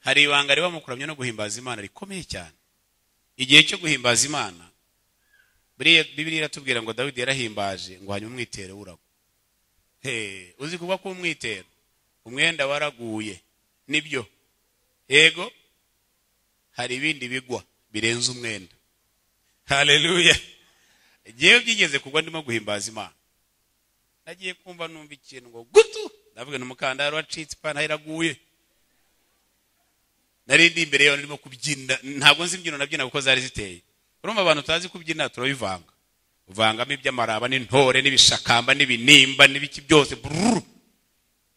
Hari ibanga riba mu kuramya no guhimbaza Imana rikomeye cyane. Igihe cyo guhimbaza Imana, Bibiliya iratubwira ngo Dawidi yarahimbaje ngo hanyuma umwitero uragwa. Uzi kugwa k'umwitero? Umwenda waraguye, nibyo. Yego, hari ibindi bigwa birenze umwenda. Haleluya. Jewe byigeze kugwa ndimo guhimbaza Imana, nagiye kumva numva ikintu ngo gutu, ndavuga n'umukandara wacitse, ipantaro iraguye. Nari ndi imbere yawe ndimo kubyina, ntabwo nzi imbyino nabyina kuko zari ziteye. Urumva abantu tutazi kubyina turabivanga, uvangamo iby'amaraba n'intore n'ibishakamba n'ibinimba n'ibiki byose.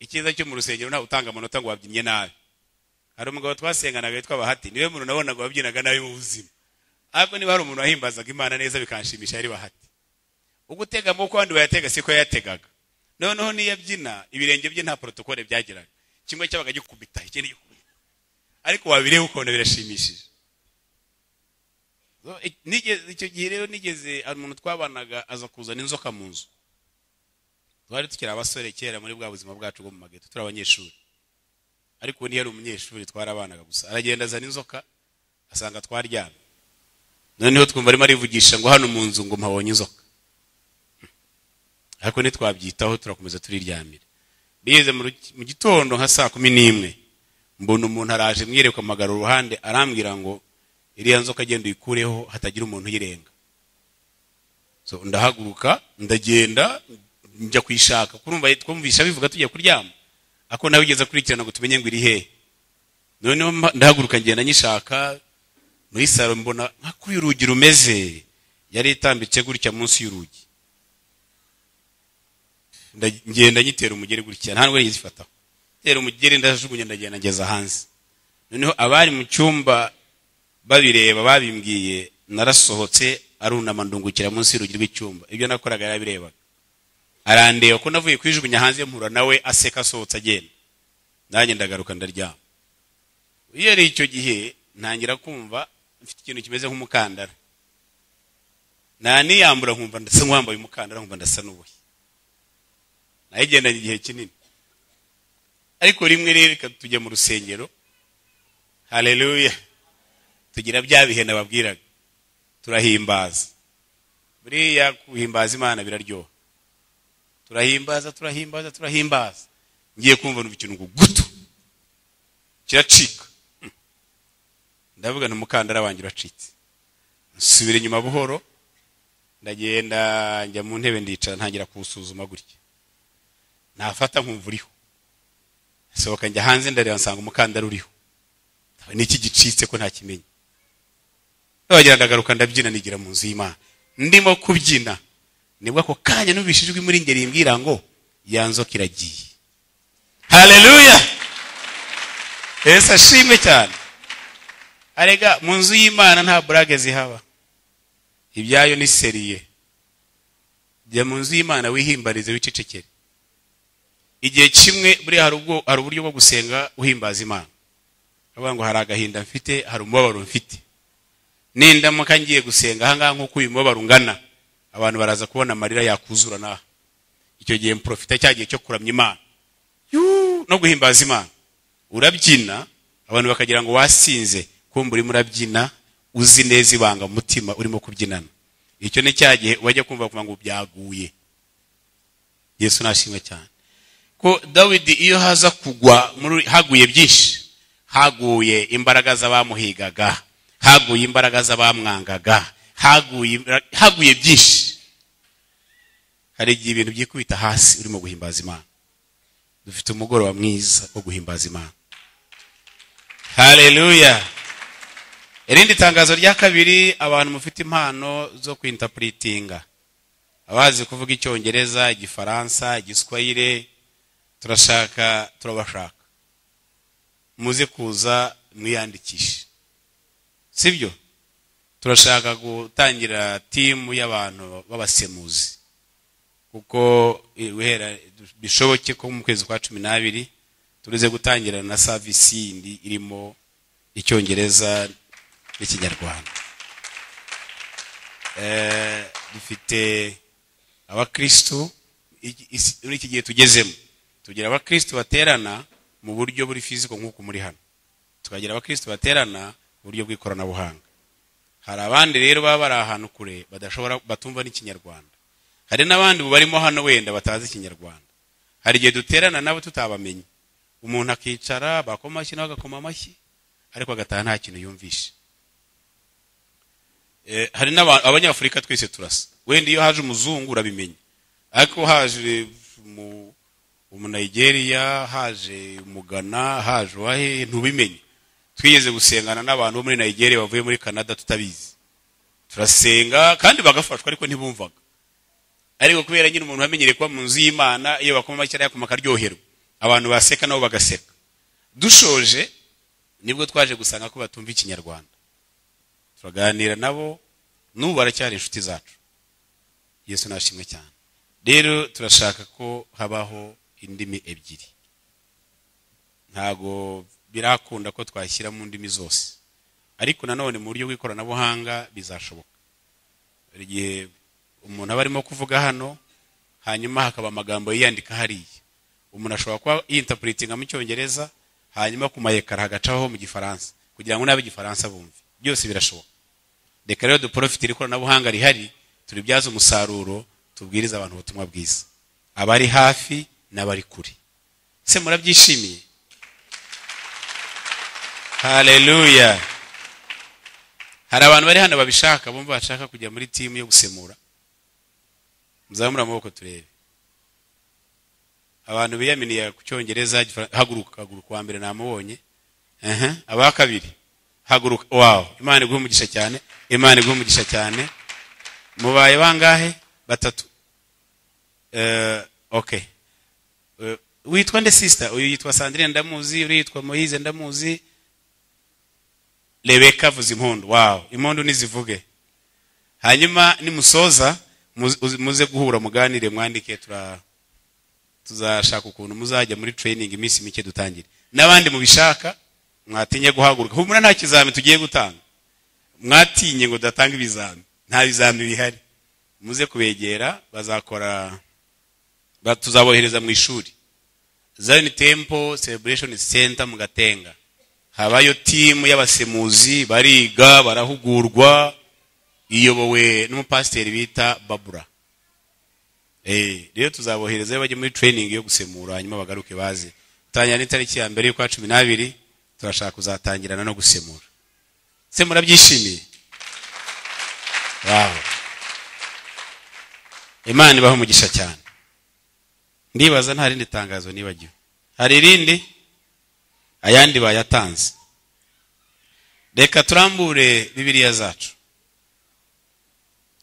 Icyiza cyo mu rusengero ntawe utanga amanota ngo wabyinnye nabi. Hari umugabo twasenganaga witwa Bahati, niwe muntu nabonaga wabyinaga nabi mu buzima, ariko niba hari umuntu wahimbazaga Imana neza bikanshimisha yari Bahati. Ugutega amaboko abandi bayatega siko yayategaga. Noneho niyo abyina ibirenge bye nta protokole byagiraga, kimwe cyabaga gikubita ikindi gikubita, ariko wabireba ukabona birashimishije. Icyo gihe rero nigeze umuntu twabanaga aza kuzana inzoka mu nzu. Twari tukiri abasore kera muri bwa buzima bwacu bwo mu mageto, turi abanyeshuri, ariko ubu ntiyari umunyeshuri, twarabanaga gusa. Aragenda azana inzoka asanga twaryamye. Noneho twumva arimo arivugisha ngo hano mu nzu ngo mpabonye inzoka, ariko ntitwabyitaho turakomeza turiryamira. Bigeze mu gitondo nka 11:00 mbona umuntu araje mwereka amagara uruhande, arambwira ngo iriya nzoka agenda uyikureho hatagira umuntu uyirenga. So ndahaguruka ndagenda njya kuyishaka, kurumva twumvisha bivuga tugiye kuryama, ako nawe ugeze akurikirana ngo tumenye ngo iri hehe. Noneho ndahaguruka ngenda nyishaka muri salo, mbona nka urugi rumeze, yari itambitse gutya munsi y'urugi. Ngenda nyitera umugeri gutya, nta nubwo yizifataho, tera umugeri ndajugunya ndagenda ngeza hanze. Noneho abari mu cyumba babireba babimbwiye, narasohotse arunama ndungukira munsi y'urugi rw'icyumba. Ibyo nakoraga yarabirebaga, arandeba ko navuye kwijugunya hanze, mpura nawe aseka asohotse agenda, nanjye ndagaruka ndaryama. Iyo ari icyo gihe ntangira kumva mfite ikintu kimeze nk'umukandara, naniyambura nkumva ndasa nk'uwambaye umukandara, nkumva ndasa n'ubuhe. Nayigendanye igihe kinini, ariko rimwe rero reka tujya mu rusengero. Haleluya. Tugira bya bihe nababwiraga, turahimbaza. Buriya guhimbaza Imana biraryoha. Turahimbaza turahimbaza turahimbaza, ngiye kumva numva ikintu ngo gutu kiracika. Ndavuga n'umukandara wanjye uracitse. Nsubira inyuma buhoro, ndagenda njya mu ntebe ndicara, ntangira kuwusuzuma gutya, nafata nkumva uriho. Sohoka njya hanze ndareba nsanga umukandara uriho. Niki gicitse ko ntakimenye? Ndagenda ndagaruka ndabyina nigira mu nzu y'Imana. Ndimo kubyina nibwo ako kanya numvise ijwi muri ngeri imbwira ngo ya nzoka iragiye. Haleluya. Yesu ashimwe cyane. Arega mu nzu y'Imana nta burage zihaba, ibyayo ni seriye. Jya mu nzu y'Imana wihimbarize wicecekere. Igihe kimwe buriya hari uburyo bwo gusenga uhimbaza Imana. Avuga ngo hari agahinda mfite, hari umubabaro mfite, nindamuka ngiye gusenga aha ngaha nk'uko uyu mubabaro ungana, abantu baraza kubona amarira yakuzura naha. Icyo gihe mprofita cya gihe cyo kuramya Imana no guhimbaza Imana. Urabyina abantu bakagira ngo wasinze, kumva urimo urabyina uzi neza ibanga mu mutima urimo kubyinana. Icyo ni cya gihe wajya kumva ngo byaguye. Yesu nashimwe cyane. Ko Dawidi iyo haza kugwa haguye byinshi, haguye imbaraga z'abamuhigaga, haguye imbaraga z'abamwangaga, haguye byinshi. Hari igihe ibintu byikubita hasi urimo guhimbaza Imana. Dufite umugoroba mwiza wo guhimbaza Imana. Haleluya. Irindi tangazo rya kabiri, abantu mufite impano zo kwinterpretinga, abazi kuvuga Icyongereza, Igifaransa, Igiswahili, turabashaka, muze kuza mwiyandikishe, sibyo? Turashaka gutangira timu y'abantu b'abasemuzi, kuko guhera bishoboke ko mu kwezi kwa 12 turuze gutangira na service yindi irimo Icyongereza n'Ikinyarwanda. Dufite abakristo muri iki gihe tugezemo, tugira abakristo baterana mu buryo buri physical nk'uko muri hano, Tukagira abakristo baterana mu buryo bw'ikoranabuhanga. Hari abandi rero baba bari ahantu kure badashobora, batumva n'Ikinyarwanda. Hari n'abandi barimo hano wenda batazi Ikinyarwanda. Hari igihe duterana nabo tutabamenye, umuntu akicara bakoma amashyi nawe agakoma amashyi, ariko agataha nta kintu yumvishe. Hari n'Abanyafurika twese turasa, wenda iyo haje umuzungu urabimenya, ariko haje Umunigeria, haje Umugana, haje uwahe, ntubimenye. Twigeze gusengana n'abantu bo muri Nigeria bavuye muri Canada tutabizi, turasenga kandi bagafashwa, ariko ntibumvaga. Ariko kubera nyine umuntu wamenyereye kuba mu nzu y'Imana, iyo bakoma amashyi arayakoma akaryoherwa, abantu baseka nabo bagaseka. Dushoje nibwo twaje gusanga ko batumva Ikinyarwanda, turaganira nabo, n'ubu baracyari inshuti zacu. Yesu nashimwe cyane. Rero turashaka ko habaho indimi ebyiri. Ntago birakunda ko twashyira mu ndimi zose, ariko nanone mu buryo bw'ikoranabuhanga bizashoboka. Hari igihe umuntu aba arimo kuvuga hano, hanyuma hakaba amagambo yiyandika hariya. Umuntu ashobora kuba yinterpretinga mu Cyongereza, hanyuma ku mayekara hagacaho mu Gifaransa, kugira ngo n'abe Igifaransa bumve. Byose birashoboka. Reka rero duprofitire ikoranabuhanga rihari, turibyaze umusaruro, tubwirize abantu ubutumwa bwiza, abari hafi n'abari kure. Se murabyishimiye? Haleluya. Hari abantu bari hano babishaka, bumva bashaka kujya muri timu yo gusemura. Muzamura amaboko turebe. Abantu biyaminiye ku Cyongereza, haguruka, haguruka. Wa mbere namubonye. Aba kabiri, haguruka. Wow, Imana iguhe umugisha cyane, Imana iguhe umugisha cyane. Mubaye bangahe? Batatu. Okay. Witwa nde sister? Uyu yitwa Sandrine ndamuzi, uri yitwa Moise ndamuzi. Rebeka avuza impundu. Wow, impundu nizivuge. Hanyuma nimusoza muze guhura muganire, mwandike, tuzashaka ukuntu muzajya muri training iminsi mike dutangire. N'abandi mubishaka mwatinye guhaguruka. Humura nta kizami tugiye gutanga. Mwatinye ngo datanga ibizami. Nta bizami bihari. Muze kubegera, bazakora, tuzabohereza mu ishuri. Zion Temple Celebration Center mu Gatenga. Habayo timu y'abasemuzi, bariga, barahugurwa, iyobowe n'umupasiteri bita Babura. Rero tuzabohereza bajye muri training yo gusemura, hanyuma bagaruke baze. Tangira n'itariki ya mbere y'ukwa 12, turashaka kuzatangirana no gusemura. Se murabyishimiye? Wow. Imana ibahe umugisha cyane. Ndibaza nta rindi tangazo nibagiwe. Hari irindi? Ayandi bayatanze. Reka turambure Bibiliya zacu.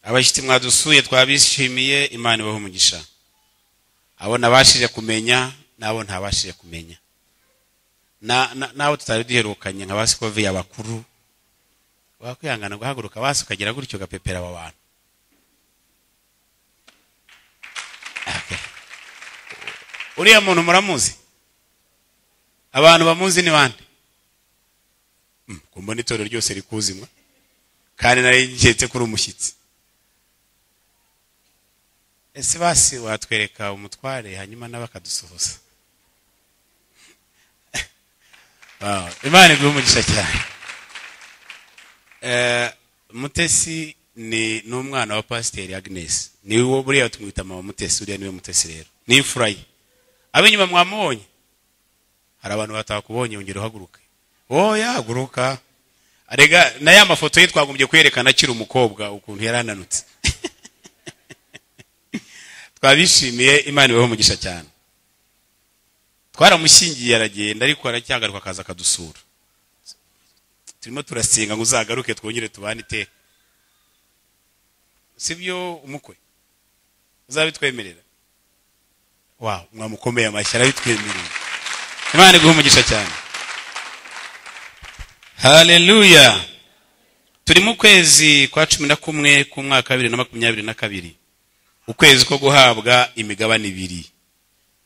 Abashyitsi mwadusuye twabishimiye, Imana ibahe umugisha. Abo nabashije kumenya nabo ntabashije kumenya. Nabo tutari duherukanye nka basikovi abakuru. Wakwihangana guhaguruka basi ukagira gutyo gapepera aba bantu. Okay. Uriya muntu muramuzi? Abantu bamuzi ni bande? Kumbona itorero ryose rikuzimwa kandi nari nketse kuri umushyitsi. Ese basi watwereka umutware hanyuma nabakadusuhuza. Wow, Imana iguhe umugisha cyane. Mutesi ni n'umwana wa Pasiteri Agnes. Ni wo buriya tumwita mama Mutesi, uriya niwe Mutesi rero. Ni imfura ye. Abenyuma mwamubonye? Hari abantu batakubonye, ongera uhaguruke. Oya, haguruka. Arega na ya mafoto ye twagombye kwerekana akiri umukobwa ukuntu yarananutse. Twabishimiye, Imana ibahe umugisha cyane. Twaramushyingiye aragenda, ariko aracyagaruka akaza akadusura. Turimo turasenga ngo uzagaruke twongere tubane iteka. Sibyo umukwe? Uzabitwemerera? Wow, mwamukomeye amashyi, arabitwemerera. Imana iguhe umugisha cyane. Haleluya. Turi mu kwezi kwa 11 k'umwaka 2022. Ukwezi ko guhabwa imigabane ibiri.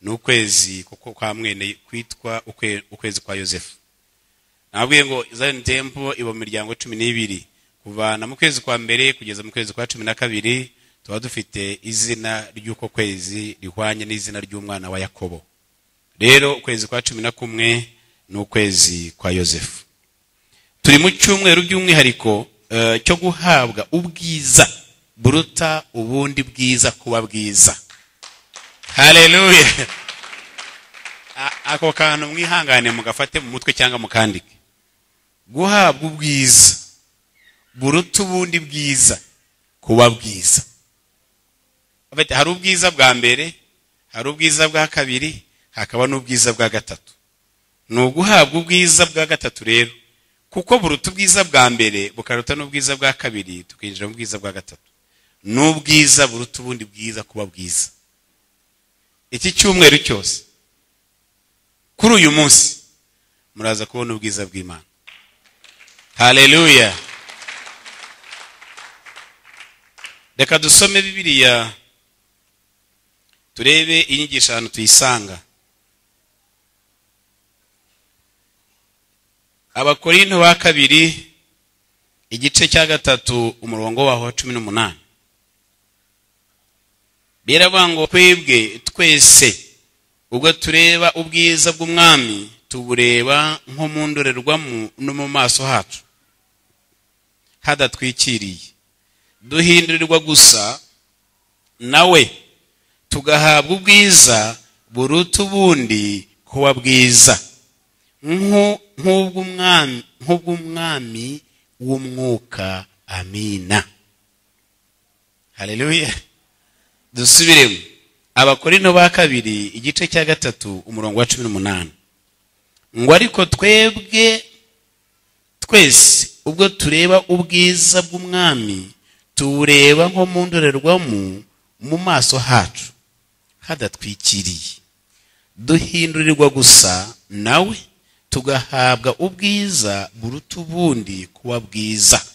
Ni ukwezi kuko kwa mwene kwitwa ukwezi kwa Yosefu. Nabwiye ngo Zion Temple iba mu miryango 12, kuvana mu kwezi kwa mbere kugeza mu kwezi kwa 12 tuba dufite izina ry'uko kwezi rihwanye n'izina ry'umwana wa Yakobo. Rero ukwezi kwa 11 ni ukwezi kwa Yosefu. Turi mu cyumweru by'umwihariko cyo guhabwa ubwiza buruta ubundi bwiza kuba bwiza. Haleluya. Ako kantu mwihangane mugafate mu mutwe cyangwa mukandike. Guhabwa ubwiza buruta ubundi bwiza kuba bwiza. Hari ubwiza bwa mbere, hari ubwiza bwa kabiri, hakaba n'ubwiza bwa gatatu. Ni uguhabwa ubwiza bwa gatatu rero, kuko buruta ubwiza bwa mbere bukaruta n'ubwiza bwa kabiri, tukinjira mu bwiza bwa gatatu. N'ubwiza buruta ubundi bwiza kuba bwiza. Iki cyumweru cyose kuri uyu munsi muraza kubona ubwiza bw'Imana. Haleluya. Reka dusome Bibiliya turebe inyigisho ahantu tuyisanga. Abakorinto ba kabiri igice cya 3 umurongo waho wa 18. Biravuga ngo twebwe twese ubwo tureba ubwiza bw'Umwami tubureba nko mu ndorerwamo no mu maso hacu hadatwikiriye, duhindurirwa gusa nawe tugahabwa ubwiza buruta ubundi kuba bwiza, nk'ubw'Umwami w'umwuka. Amina. Haleluya. Dusubiremo Abakorinto ba kabiri igice cya 3 umurongo wa 18. Ngo ariko twebwe twese ubwo tureba ubwiza bw'Umwami tubureba nko mu ndorerwamo mu maso hacu hadatwikiriye, duhindurirwa gusa nawe tugahabwa ubwiza buruta ubundi kuba bwiza,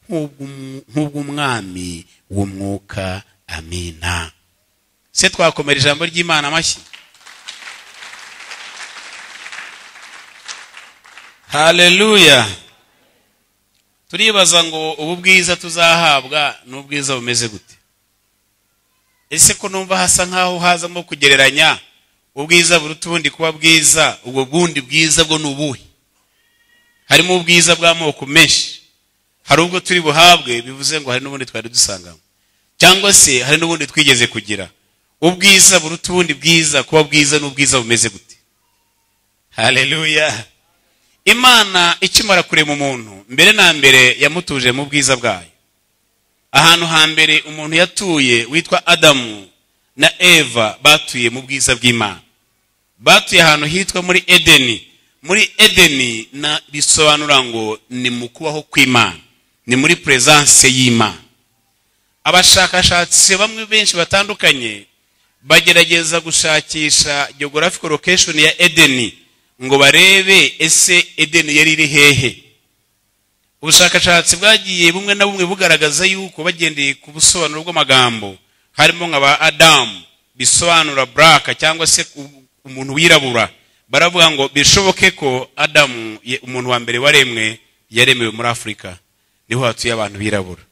nk'ubw'Umwami w'umwuka. Amina. Se twakomera ijambo ry'Imana amashyi. Haleluya. Turibaza ngo ubu bwiza tuzahabwa n'ubwiza bumeze gute? Ese ko numva hasa nkaho hazamo kugereranya ubwiza buruta ubundi kuba bwiza, ubwo bundi bwiza bwo nubuhe? Harimo ubwiza bw'amoko menshi. Hari ubwo turi buhabwe bivuze ngo hari n'ubundi twari dusangamo, cyangwa se hari n'ubundi twigeze kugira. Ubwiza buruta ubundi bwiza kuba bwiza n'ubwiza bumeze gute? Haleluya. Imana ikimara kurema umuntu, mbere na mbere yamutuje mu bwiza bwayo. Ahantu hambere umuntu yatuye witwa Adamu na Eva batuye mu bwiza bw'Imana. Batuye ahantu hitwa muri Edeni. Muri Edeni na bisobanura ngo ni mu kubaho kw'Imana, ni muri presence y'Imana. Abashakashatsi bamwe benshi batandukanye bagerageza gushakisha geographical location ya Edeni ngo barebe ese Edeni yari iri hehe. Ubushakashatsi bwagiye bumwe na bumwe bugaragaza yuko bagendeye ku busobanuro bw'amagambo, harimo nka ba Adam bisobanura black cyangwa se umuntu wirabura. Baravuga ngo bishoboke ko Adam umuntu wa mbere waremwe yaremewe muri Afrika, niho hatuye abantu birabura.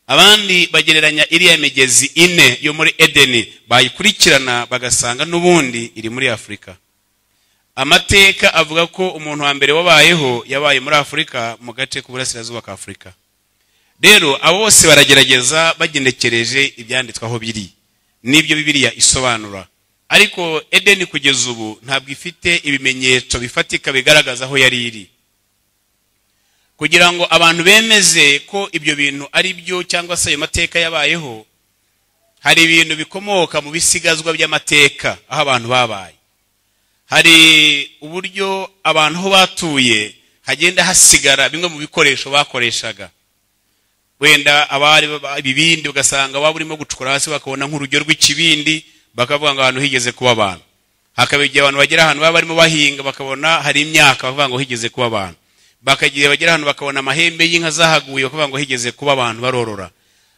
Abandi bagereranya iriya migezi ine yo muri Edeni, bayikurikirana bagasanga n'ubundi iri muri Afrika. Amateka avuga ko umuntu wa mbere wabayeho yabaye muri Afrika mu gace k'uburasirazuba ka Afrika. Rero abo bose baragerageza bagendekereje ibyanditswe aho biri n'ibyo Bibiliya isobanura. Ariko Edeni kugeza ubu ntabwo ifite ibimenyetso bifatika bigaragaza aho yari iri, kugira ngo abantu bemeze ko ibyo bintu ari byo cyangwa se ayo mateka yabayeho. Hari ibintu bikomoka mu bisigazwa by'amateka aho abantu babaye. Hari uburyo abantu aho batuye hagenda hasigara bimwe mu bikoresho bakoreshaga. Wenda abari ibibindi ugasanga waba urimo gucukura hasi bakabona nk'urugero rw'ikibindi, bakavuga ngo ahantu higeze kuba abantu. Hakaba igihe abantu bagera ahantu baba barimo bahinga bakabona hari imyaka, bakavuga ngo higeze kuba abantu. Bakagiye bagera ahantu bakabona amahembe y'inka zahaguye, bakavuga ngo higeze kuba abantu barorora.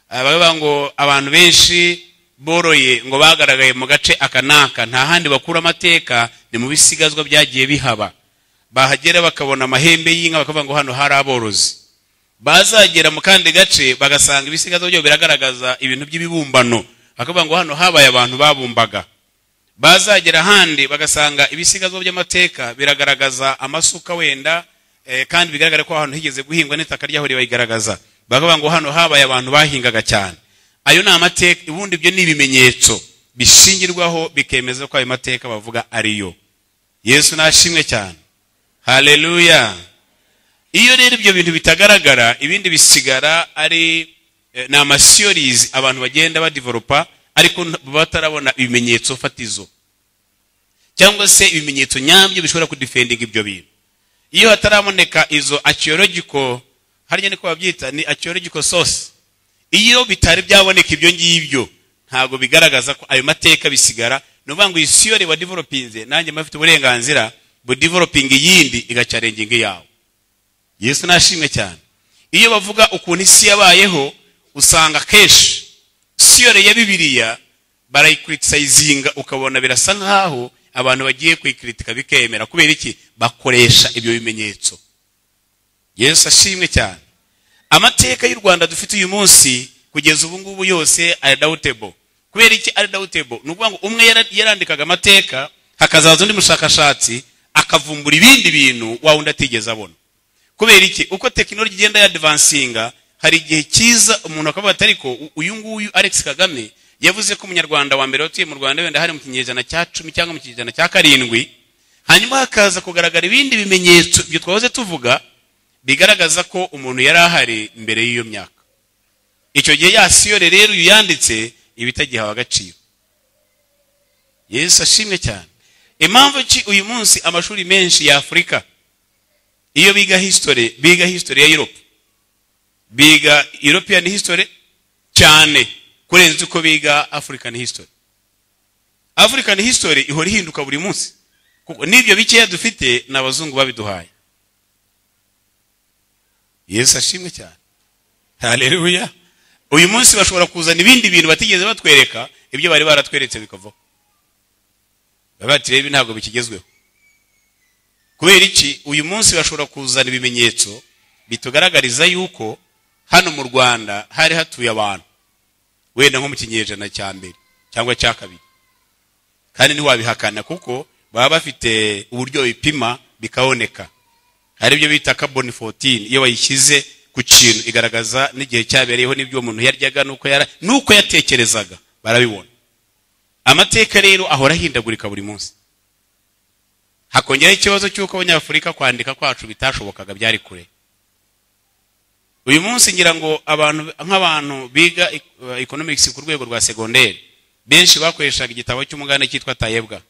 Bakavuga ngo abantu benshi boroye ngo bagaragaye mu gace akanaka, nta handi bakura amateka, ni mu bisigazwa byagiye bihaba. Bahagera bakabona amahembe y'inka bakavuga ngo hano hari aborozi. Bazagera mu kandi gace bagasanga ibisigazwa byo biragaragaza ibintu by'ibibumbano, bakavuga ngo hano habaye abantu babumbaga. Bazagera handi bagasanga ibisigazwa by'amateka biragaragaza amasuka wenda Kandi bigaragara ko ahantu higeze guhingwa n'itaka ryaho ribayigaragaza, bakavuga ngo hano habaye abantu bahingaga cyane. Ayo ni amateka. Ubundi ibyo ni ibimenyetso bishingirwaho bikemeza ko ayo mateka bavuga ariyo. Yesu nashimwe cyane, haleluya. Iyo rero ibyo bintu bitagaragara, ibindi bisigara ari ni ama theories abantu bagenda badevelopa, ariko batarabona ibimenyetso fatizo cyangwa se ibimenyetso nyabyo bishobora kudefendinga ibyo bintu. Iyo hataraboneka izo archaeological, harya niko babyita, ni archaeological source, iyo bitari byaboneka ibyo ngibyo, ntabwo bigaragaza ko ayo mateka bisigara. Ni ukuvuga ngo iyi theory wa developinze, nanjye mba mfite uburenganzira bu developing iyindi igachallenginga iyawe. Yesu nashimwe cyane. Iyo bavuga ukuntu isi yabayeho, usanga kenshi theory ya Bibiliya barayicriticizinga, ukabona birasa nkaho abantu bagiye kuyikritika bikemera. Kubera iki? Bakoresha ibyo bimenyetso. Yesu ashimwe cyane. Amateka y'u Rwanda dufite uyu munsi kugeza ubu ngubu yose ari doubtable. Kubera iki ari doubtable? Ni ukuvuga ngo umwe yarandikaga amateka, hakazaza undi mushakashatsi akavumbura ibindi bintu wa wundi atigeze abona. Kubera iki? Uko tekinoloji igenda yadvancinga, hari igihe cyiza umuntu akavuga ati ariko uyu nguyu Alex Kagame yavuze ko umunyarwanda wa mbere watuye mu Rwanda wenda hari mu kinyejana cya 10 cyangwa mu kinyejana cya 7, hanyuma hakaza kugaragara ibindi bimenyetso ibyo twahoze tuvuga bigaragaza ko umuntu yari ahari mbere y'iyo myaka. Icyo gihe ya theory rero uyu yanditse iba itagihawe agaciro. Yesu ashimwe cyane. Impamvu ki uyu munsi amashuri menshi ya Afurika iyo biga history, biga history ya Europe, biga European history cyane kurenza uko biga African history? African history ihora ihinduka buri munsi, kuko n'ibyo bikeya dufite ni abazungu babiduhaye. Yesu ashimwe cyane, haleluya. Uyu munsi bashobora kuzana ibindi bintu batigeze batwereka, ibyo bari baratweretse bikavaho. Baba bati rero ibi ntabwo bikigezweho. Kubera iki? Uyu munsi bashobora kuzana ibimenyetso bitugaragariza yuko hano mu Rwanda hari hatuye abantu wenda nko mu kinyejana cya mbere cyangwa cya kabiri, kandi ntiwabihakana kuko baba bafite uburyo bipima bikaboneka. Hari ibyo bita carbon 14, iyo wayishyize ku kintu igaragaza n'igihe cyabereyeho n'ibyo umuntu yaryaga nuko yatekerezaga, barabibona. Amateka rero ahora ahindagurika buri munsi. Hakongeraho ikibazo cy'uko abanyafurika kwandika kwacu bitashobokaga, byari kure. Uyu munsi ngira ngo abantu nk'abantu biga economics ku rwego rwa secondaire benshi bakoreshaga igitabo cy'umugande cyitwa Tayebwa,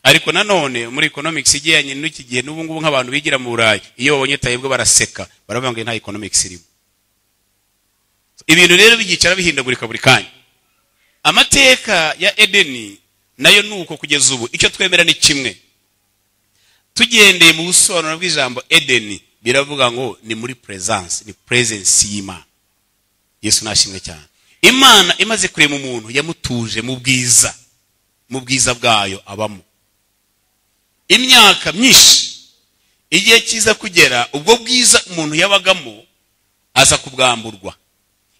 ariko nanone muri economics ijyanye n'iki gihe n'ubu ngubu nk'abantu bigira mu Burayi, iyo babonye Tayebwa baraseka, baravuga ngo nta economics irimo. Ibintu rero bigicara bihindagurika buri kanya. Amateka ya Edeni nayo nuko kugeza ubu icyo twemera ni kimwe. Tugendeye mu busobanuro bw'ijambo Edeni, biravuga ngo ni muri presence, ni presence y'Imana. Yesu nashimwe cyane. Imana imaze kurema umuntu yamutuje mu bwiza, mu bwiza bwayo abamo imyaka myinshi. Igihe kiza kugera ubwo bwiza umuntu yabagamo aza kubwamburwa.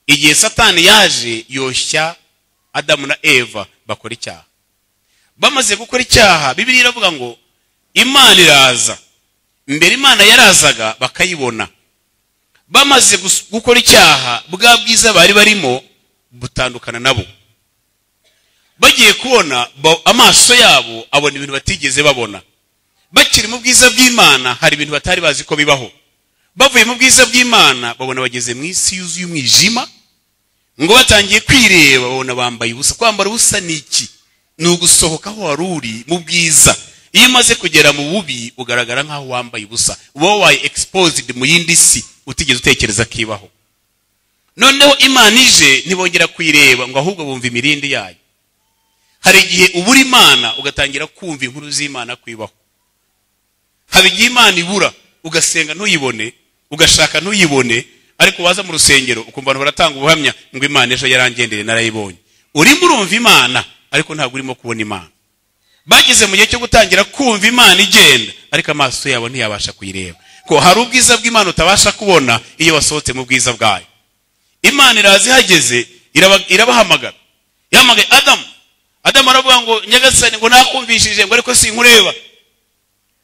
Igihe Satani yaje yoshya Adamu na Eva bakora icyaha. Bamaze gukora icyaha, Bibiliya iravuga ngo Imana iraza. Mbere Imana yarazaga bakayibona. Bamaze gukora icyaha, bwa bwiza bari barimo butandukana nabo. Bagiye kubona amaso yabo abona ibintu batigeze babona. Bakiri mu bwiza bw'Imana hari ibintu batari bazi ko bibaho. Bavuye mu bwiza bw'Imana babona bageze mu isi yuzuye umwijima, ngo batangiye kwireba babona bambaye ubusa. Kwambara ubusa ni iki? Ni ugusohoka aho wari uri mu bwiza. Iyo umaze kugera mu bubi ugaragara nkaho wambaye ubusa, uba wabaye exposed mu yindi si utigeze utekereza kibaho. Noneho Imana ije ntibongera kuyireba, ngo ahubwo bumva imirindi yayo. Hari igihe ubura Imana ugatangira kumva inkuru z'Imana kwibaho. Haba igihe Imana ibura ugasenga ntuyibone, ugashaka ntuyibone, ariko waza mu rusengero ukumva abantu baratanga ubuhamya ngo Imana ejo yarangendere narayibonye. Urimo urumva Imana ariko ntabwo urimo kubona Imana. Bageze mu gihe cyo gutangira kumva Imana igenda, ariko amaso yabo ntiyabasha kuyireba. Ko hari ubwiza bw'Imana utabasha kubona iyo wasohotse mu bwiza bwayo. Imana iraza ihageze irabahamagara. Yahamagaye Adamu. Adamu aravuga ngo Nyagasani ngo nakumvishije ngo ariko sinkureba.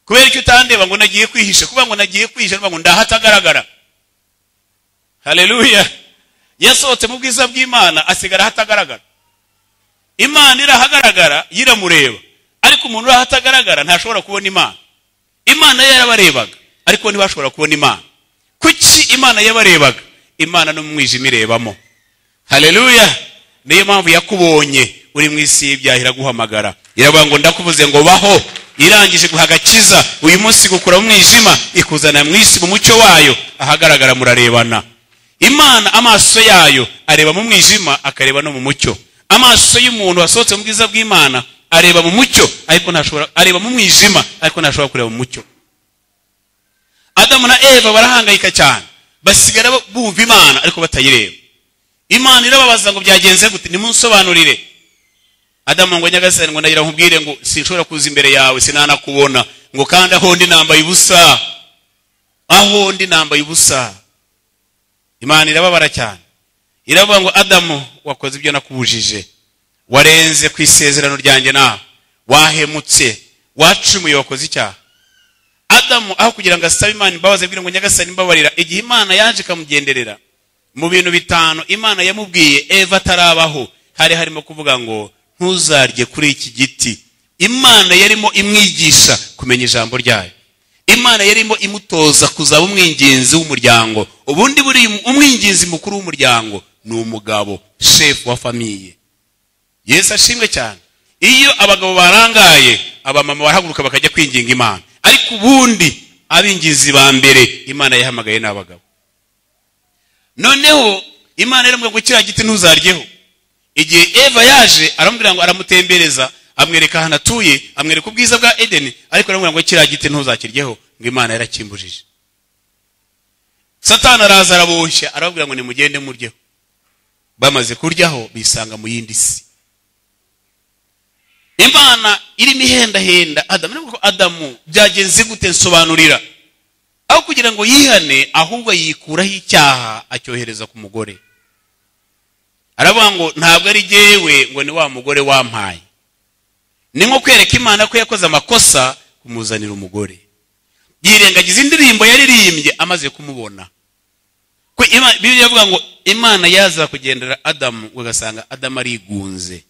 Kubera icyo utandeba? Ngo nagiye kwihisha. Kuba ngo nagiye kwihisha, ngo ndahatagaragara. Haleluya. Yasohotse mu bwiza bw'Imana asigara hatagaragara. Imana irahagaragara, yiramureba, ariko umuntu urahatagaragara ntashobora kubona Imana. Imana yarabarebaga, ariko ntibashobora kubona Imana. Kuki Imana yabarebaga? Imana no mu mwijima irebamo. Haleluya. Niyo mpamvu yakubonye uri mu isi y'ibyaha iraguhamagara, iravuga ngo ndakuvuze ngo baho. Irangije guha agakiza uyu munsi, gukura mu mwijima ikuzana mu isi mu mucyo wayo, ahagaragara murarebana. Imana amaso yayo areba mu mwijima, akareba no mu mucyo. Amaso y'umuntu wasohotse mu bwiza bw'Imana areba mu mucyo, ariko ntashobora, areba mu mwijima ariko ntashobora kureba mu mucyo. Adamu na Eva barahangayika cyane, basigara bumva Imana ariko batayireba. Imana irababaza ngo byagenze gute, nimunsobanurire. Adamu ngo nyagasani, ngo ndagira nkubwire ngo sinshobora kuza imbere yawe, sinanakubona, ngo kandi aho ndi nambaye ubusa, aho ndi nambaye ubusa. Imana irababara cyane, iravuga ngo Adamu, wakoze ibyo nakubujije, warenze ku isezerano ryanjye, nawe wahemutse, wacumuye, wakoze icyaha. Adamu aho kugira ngo asabe Imana imbabazi, abwire ngo nyagasani imbabarira, igihe Imana yaje ikamugenderera, mu bintu 5 Imana yamubwiye Eva atarabaho, hari harimo kuvuga ngo ntuzarye kuri iki giti. Imana yarimo imwigisha kumenya ijambo ryayo. Imana yarimo imutoza kuzaba umwinginzi w'umuryango. Ubundi buri umwinginzi mukuru w'umuryango ni umugabo, chef wa famille. Yesu ashimwe cyane. Iyo abagabo barangaye, abamama barahaguruka bakajya kwinginga Imana. Ariko ubundi abinginzi ba mbere Imana yahamagaye n'abagabo. Noneho Imana yaramubwiye ngo kiriya giti ntuzaryeho. Igihe Eva yaje aramubwira ngo aramutembereza, amwereka ahantu atuye, amwereka ubwiza bwa Edeni, ariko aramubwira ngo kiriya giti ntuzakiryeho, ngo Imana yarakimbujije. Satani araza araboshya, arababwira ngo nimugende muryeho. Bamaze kuryaho bisanga mu yindi si. Imana irimo ihendahenda Adamu, nubwo Adamu byagenze gute nsobanurira. Aho kugira ngo yihane, ahubwo yikuraho icyaha acyohereza ku mugore. Aravuga ngo ntabwo ari jyewe, ngo ni wa mugore wampaye. Ni nko kwereka Imana ko yakoze amakosa kumuzanira umugore. Yirengagiza indirimbo yaririmbye amaze kumubona. Ko Bibiliya ivuga ngo Imana yaza kugendera Adamu, ugasanga Adamu arigunze,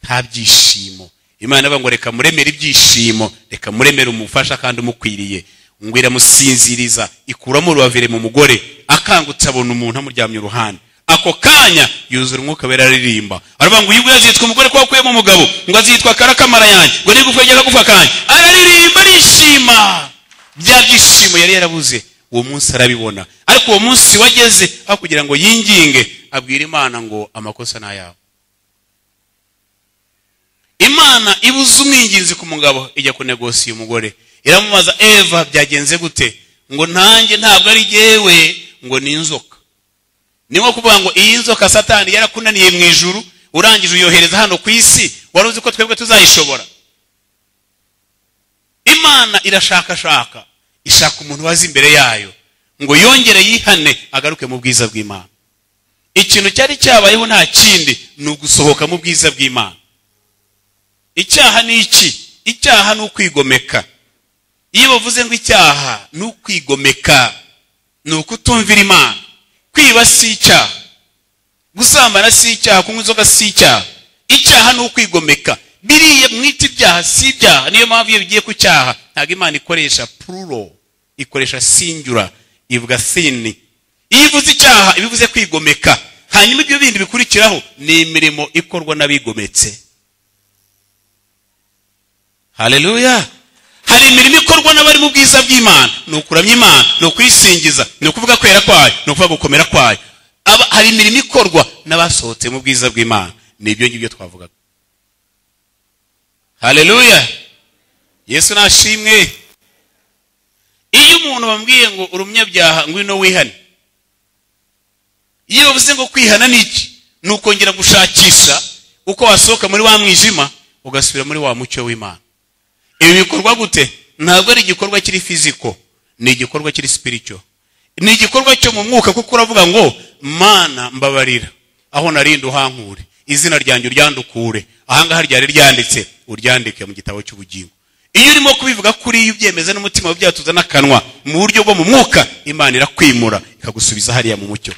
nta byishimo. Imana ivuga ngo reka muremere ibyishimo, reka muremere umufasha kandi umukwiriye. Ngo iramusinziriza, ikuramo urubavire mu mugore, akangutse abona umuntu amuryamye uruhande. Ako kanya yuzura umwuka wera aririmba. Aravuga ngo uyu nguyu azitwa umugore ko wakuyemo umugabo, ngo azitwa karakamara yanjye, ngo nigufa ry'akagufa kanjye. Araririmba arishima. Bya byishimo yari yarabuze uwo munsi arabibona. Ariko uwo munsi wageze aho kugira ngo yinginge, abwira Imana ngo amakosa ni ayawe. Imana ibuze umwinginzi ku mugabo, ijya kunegosiya umugore. Iramubaza Eva byagenze gute, ngo nanjye ntabwo ari jyewe, ngo ni inzoka. Ni nko kuvuga ngo iyi nzoka Satani yarakunaniye mu ijuru, urangije uyohereza hano ku isi, wari uzi ko twebwe tuzayishobora. Imana irashakashaka, ishaka umuntu waza imbere yayo ngo yongere yihane, agaruke mu bwiza bw'Imana. Ikintu cyari cyabayeho nta kindi, ni ugusohoka mu bwiza bw'Imana. Icyaha ni iki? Icyaha ni ukwigomeka. Iyo bavuze ngo icyaha ni ukwigomeka, ni ukutumvira Imana. Kwiba si icyaha, gusambana si icyaha, kunywa inzoga si icyaha. Icyaha ni ukwigomeka. Biriya mwita ibyaha si ibyaha. Niyo mpamvu iyo bigiye ku cyaha ntabwo Imana ikoresha plural, ikoresha singular, ivuga sin. Iyo ivuze icyaha ibivuze kwigomeka. Hanyuma ibyo bindi bikurikiraho ni imirimo ikorwa n'abigometse. Haleluya. Hari imirimo ikorwa n'abari mu bwiza bw'Imana, ni ukuramya Imana, ni ukuyisingiza, ni ukuvuga kwera kwayo, ni ukuvuga gukomera kwayo. Hari imirimo ikorwa n'abasohotse mu bwiza bw'Imana, ni ibyo ngibyo twavugaga. Haleluya. Yesu nashimwe. Iyo umuntu bamubwiye ngo uri umunyabyaha, ngwino wihane, iyo bavuze ngo kwihana ni iki? Ni ukongera gushakisha uko wasohoka muri wa mwijima ugasubira muri wa mucyo w'Imana. Ibi bikorwa gute? Ntabwo ari igikorwa kiri physical, ni igikorwa kiri spiritual. Ni igikorwa cyo mu mwuka, kuko uravuga ngo Mana mbabarira, aho narindi uhankure, izina ryanjye uryandukure, ahangaha ryari ryanditse uryandike mu gitabo cy'ubugingo. Iyo urimo kubivuga kuri iyo ubyemeza n'umutima, ubyatuza n'akanwa mu buryo bwo mu mwuka, Imana irakwimura, ikagusubiza hariya mu mucyo.